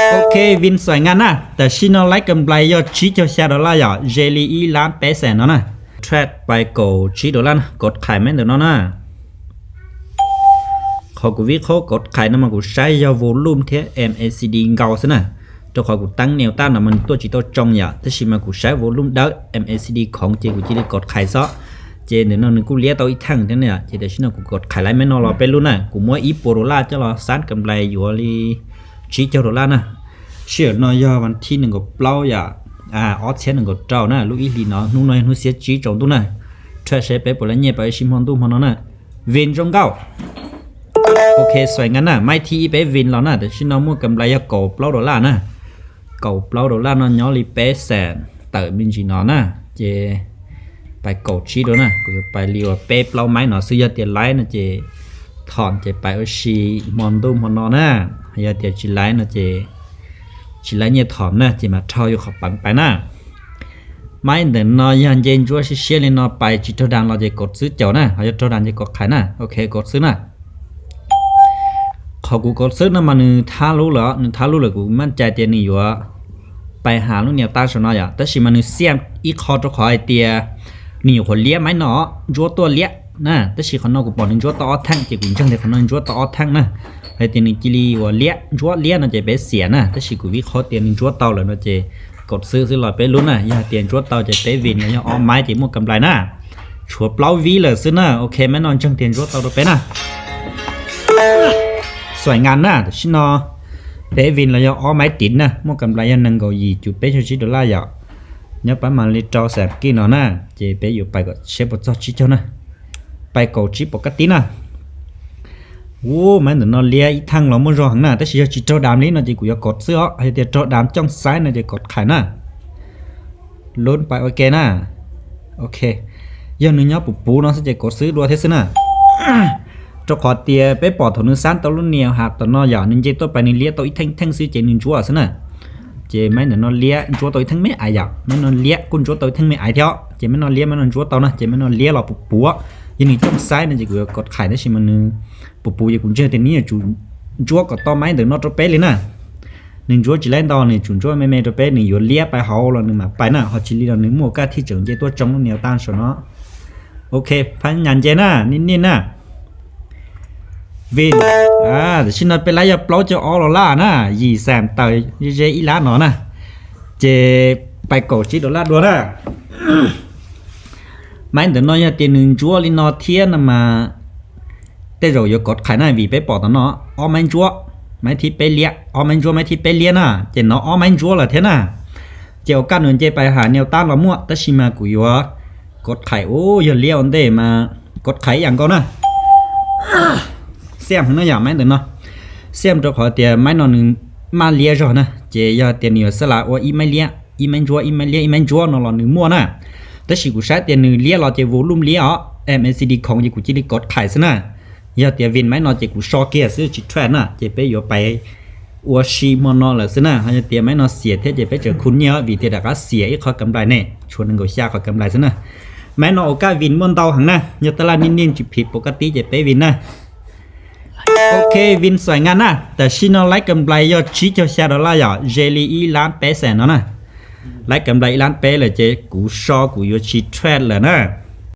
Ok, Vin Xoais Ngas na, tam sim no laib kam nplais yog tsib caug xya dollar yom, ze li ib lab peb xees no na. Trade pais kaum tsib dollar na, kov qhais meb ntawm no na. Qhov kuv vib qhob kov qhais no mas kuv saib yog volume thiab M A C D nkaus xwb na, rau qhov kuv teeb nias tab no mas nws tuaj tsis tau tsoo yom, tab sis mas kuv saib volume dawb, M A C D khoov ces kuv cia li kov qhais xwb. Ces ntawm no nws kuj liab tau ib theej thiab na, ces tam sim no kuv kov qhais laib meb no los peb lub na, kuv muab ib puas dollar coj los xab kam nplais yuav li tsib caug dollar na. Sij hawm no yog vas thib nees nkaum plaub yom, ob txhiab nees nkaum rau na, lub ib hlis no, hnub no yog hnub xiab tsib tsaus ntuj na. Rhaj seb peb puas laib nyiaj pais ua si hmo ntuj hmo no na. Vin zoo nkauj. Ok, Xoais Ngas na, maib thib ib peb Vin los na, tam sim no muaj kam nplais yog kaum plaub dollar na. Kaum plaub dollar no nyob li peb xees tawm me ntsis no na, ces pais kaum tsib dua na, kuv yuav pais li uas peb plaub maib no xwb, yog tias laib no ces thom ces pais ua si hmo ntuj hmo no na, yog tias tsis laib no ces tsis laib nyiaj thom na, ces mam rho yus qhov peev pais na. Maib ntawm no yog nce ntsuab siab siab li no pais tsis raug das los ces kov xwb caum na, ho yog raug das ces kov qhais na. Ok, kov xwb na. Qhov kuv kov xwb no mas nws thab lub lawm, nws thab lub lawm, kuv maj cai tias nws yuav pais has lub nias tab saum no yom, tab sis mas nws xiam ib qho rau qhov hais tias nws nyuam qhuav liab maib no, ntsuab tuaj liab na, tab sis qhov no kuv pom nws ntsuab tau ob theej ces kuv ntseeg tias qhov no ntsuab tau ob theej na. Hais tias nws cia li uas liab ntsuab liab no ces peb xiam na, tab sis kuv vib qhob tias nws ntsuab tau lawm no ces kov xwb xwb los peb lub na, yog hais tias ntsuab tau ces peb Vin los yog ob maib ces muaj kam nplais na. Tshuav plaub vib lawm xwb na. Ok, maib no ntseeg tias ntsuab tau rau peb na. Xoais Ngas na, tam sim no peb Vin los yog ob maib tid na, muaj kam nplais yog nees nkaum yim cuv peb caug tsib dollar yom. Nyob pab mas li rau xees kij no na, ces peb yuav pais kom seb puas txog tsib caug na. Pais kaum tsib pom kaj tib na. Ub, maib ntawm no liab ib theej los muaj zog heev na, tab sis yog tsis raug das li no ces kuv yuav kov xwb os, yog tias raug das cooj xaib no ces kov qhais na. Lub pais ua ke na. Ok, yog nws nyob puv puv no xwb ces kov xwb dua thiab xwb na. Rau qhov tias peb pom thaum nws xab tau lub nias has tom no yom, nws nce tuaj pais nws liab tau ib theej theej xwb ces nws ntsuab xwb na. Ces maib ntawm no liab ntsuab tau ib theej me aiv yom, maib no liab kuj ntsuab tau ib theej me aiv thiab, ces maib no liab maib no ntsuab tau na, ces maib no liab los puv puv. Yog nws cooj xaib no ces kuv yuav kov qhais, tab sis mas nws puv puv ces kuv ntseeg tias nws yuav tsum ntsuab kom tau maib ntawm no rau peb li na. Nws ntsuab tsis laib ntau, nws tsum ntsuab me me rau peb, nws yuav liab pais hauv los nws mam pais na, ho tsis li los nws muaj kaj thiaj tseem nce tuaj tsoo lub nias tab saum no. Ok, phab nyas nce na, niaj niaj na. Vin, tam sim no peb laib yog plaub caug ob dollar na, yim xees tawm ze ib lab no na, ces pais kaum tsib dollar dua na. Maib ntawm no yog tias nws ntsuab li no thiab no mas tej zaum yuav kov qhais na, vim peb pom tom no ob maib ntsuab, maib thib peb liab, ob maib ntsuab maib thib peb liab na, ces no ob maib ntsuab lawm thiab na. Ces ua kaj nws nce pais has nias tab los muaj, tab sis mas kuv yuav kov qhais, ub, yog liab ua ntej mas kov qhais ib yam nkaus na. Xiam heev na yom, maib ntawm no xiam rau qhov tias maib no nws maj liab zog na, ces yog tias nws yuav xab las ua ib maib liab ib maib ntsuab ib maib liab ib maib ntsuab no los nws muaj na. Tab sis kuv saib tias nws liab los ces volume liab os, M A C D khoov ces kuv cia li kov qhais xwb na. Yog tias Vin maib no ces kuv so kiag xwb tsis trade na, ces peb yuav pais ua si hmo no lawm xwb na. Ho yog tias maib no xiam thiab ces peb tseem khu nyiaj os, vim tias rov qab xiam ib qho kam nplais ne, tshuav nees nkaum xya qhov kam nplais xwb na. Maib no ua kaj Vin muaj ntau heev na, yog tab laj niaj niaj tsis phim pom kaj tib ces peb Vin na. Ok, Vin Xoais Ngas na, tam sim no laib kam nplais yog tsib caug xya dollar yom, ze li ib lab peb xees no na. Laib kam nplais ib lab peb lawm ces kuv so kuv yuav tsis trade lawm na.